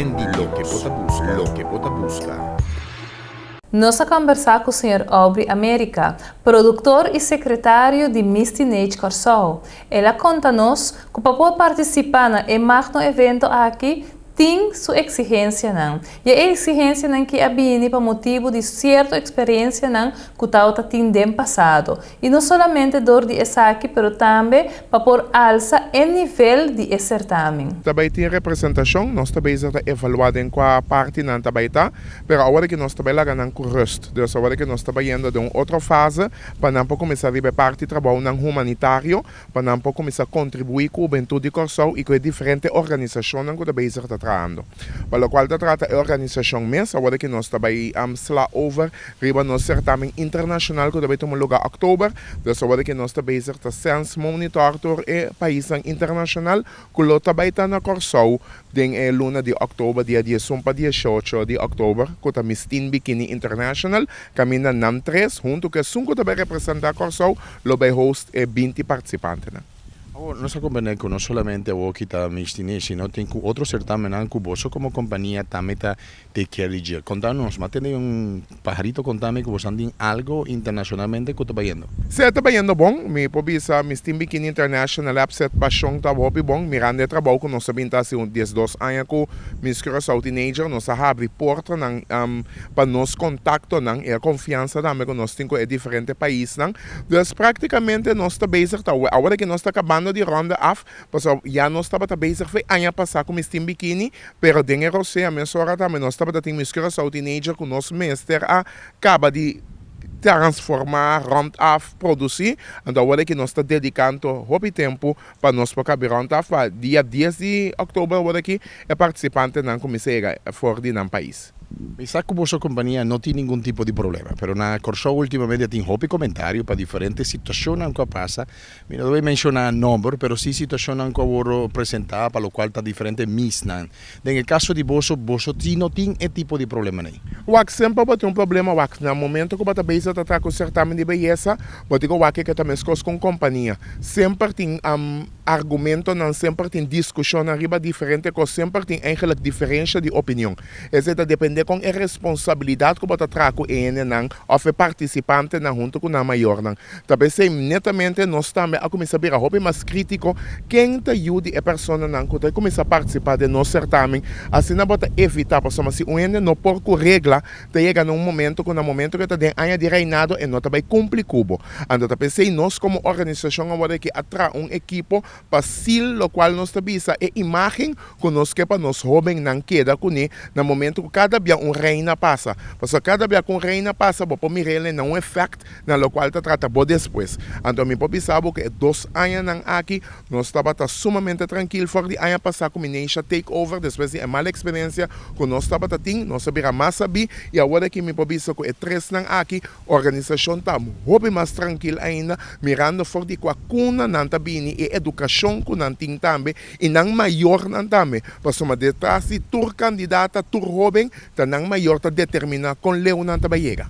Trendy Loke bo ta buska. Loke bo ta buska. Nos a kombersá ku señor Aubrey America, produktor i sekretario di Miss Teenage Kòrsou. El a konta nos ku pa por partisipá na e magno evento aki tin su eksigensianan. I e eksigensianan ki a bini pa motibu di sierto eksperensianan ku tabata tin den pasado. I no solamente dor di esaki pero tambe pa por alsa e nivel di e sertamen. Ta bai tin representashon, nos ta bezig ta evaluá den kua parti nan ta bai ta, pero awor aki nos ta bai laga nan ku rust. Dus awor aki nos ta bayendo den un otro fase pa nan por kuminsá riba e parti trabounan humanitario, pa nan por kuminsá kontribuí ku hubentut di Kòrsou i ku e diferente organisashonnan ku ta bezig ta trahando. Pa lokual ta trata e organisashon mes, awor aki nos ta bai sla over riba nos sertamen internashonal ku ta bai tuma lugá òktober. Dus awor aki nos ta bezig ta sens monitor tur e paisnan internashonal ku lo ta bai ta na Kòrsou den e luna di òktober, dia diesun pa dieshocho di òktober, ku ta Miss Teen Bikini International, kaminda nan tres huntu ku esun ku ta bai representá Kòrsou lo bai host e 20 partisipantenan. Awor, nos a komprendé ku no solamente awor ki ta Miss Teenage, sino tin ku otro sertamennan ku boso komo kompania tambe ta take care di dje. Konta nos, m'a tende un paharito konta mi ku boso tin algo internashonalmente ku ta bayendo. Sí, e ta bayendo bon. Mi por bisa Miss Teen Bikini International Epset Pashon ta hopi bon. Mirando e trabou ku nos a bin ta hasi un 12 aña ku Miss Curaçao Teenager, nos a habri portanan pa nos kontaktonan i e konfiansa tambe ku nos tin ku e diferente paisnan. Dus práktikamente nos ta bezig ta awor aki nos ta kabando di ronda af, pasobra ya nos tabata bezig fe aña pasá ku Miss Teen Bikini, pero den e rosea mesora tambe nos tabata tin Miss Curaçao Teenager ku nos mester a kaba di transformá, rond af, produsí. Anto awor aki nos ta dedikando hopi tempu pa nos por kabi rond af pa dia 10 di òktober awor aki e partisipantenan kuminsá yega for di nan pais. Mi sa ku boso kompania no tin ningun tipo di problema, pero na Kòrsou últimamente tin hopi komentario pa diferente situashonnan ku a pasa. Mi no ta bai menshoná nòmber, pero sí situashonnan ku a wòrdu presentá pa lokual ta diferente misnan. Den e kaso di boso, boso sí no tin e tipo di problemanan ei. Wak, semper bo tin un problema wak. Na momento ku bo ta bezig ta traha ku sertamen di beyesa, bo tin ku wak ke ta meskos ku un kompania. Semper tin argumentonan, semper tin diskushonnan riba diferente kos, semper tin eigenlijk diferensha di opinion. Esei ta dependé kon e responsabilidat ku bo ta traha ku e hendenan òf e partisipantenan huntu ku nan mayornan. Ta p'esei netamente nos tambe a kuminsá bira hopi mas krítiko ken ta yu di e personanan ku ta kuminsá partisipá den nos sertamen. Asina bo ta evitá pasobra si un hende no por ku regla ta yega na un momento ku na momento ku e ta den aña di reinado e no ta bai kumpli ku bo. Anto ta p'esei nos komo organisashon awor aki a traha un ekipo pa sil lokual nos ta bisa e imágen ku nos ke pa nos hóbennan keda kuné na momento ku kada bia un reina pasa. Pasobra kada bia ku un reina pasa bo por mir'el na un efèkt na lokual ta trata bo despues. Anto mi por bisa bo ku e dos añanan aki nos tabata sumamente trankil for di aña pasá ku mi Neisha take over despues di e mal eksperensia ku nos tabata tin nos a bira mas sabí i awor aki mi por bisa ku e tresnan aki Organisashon ta hopi mas trankil ainda mirando for di kua kuna nan ta bini e edukashon ku nan tin tambe i nan mayornan tambe pasobra detras di tur kandidata tur hoben ta nan mayor ta determina kon leu nan ta bai yega.